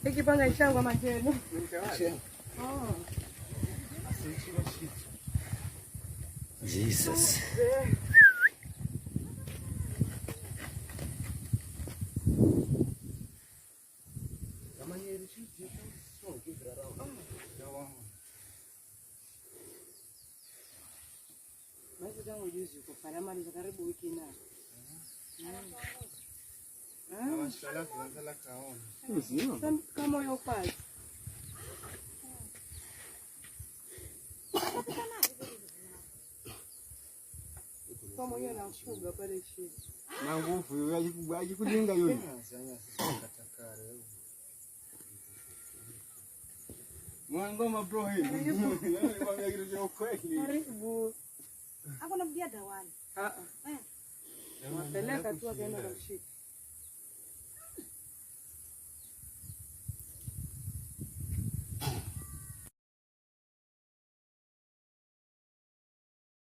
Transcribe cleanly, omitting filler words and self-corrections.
Ikipanga changu ama chenu? Oh. Jesus. Maisha tangu juzi uko pale amaliza karibu wiki na. Kama huyo pale. Kwa mwenyewe anamfuga pale chini. Na nguvu yeye ajikulinga yule. Ngoma bro hii. Nikwambia kitu cha ukweli. Karibu. Hakuna mdia dawani. Ah ah. Wapeleka tu akaenda kumshika.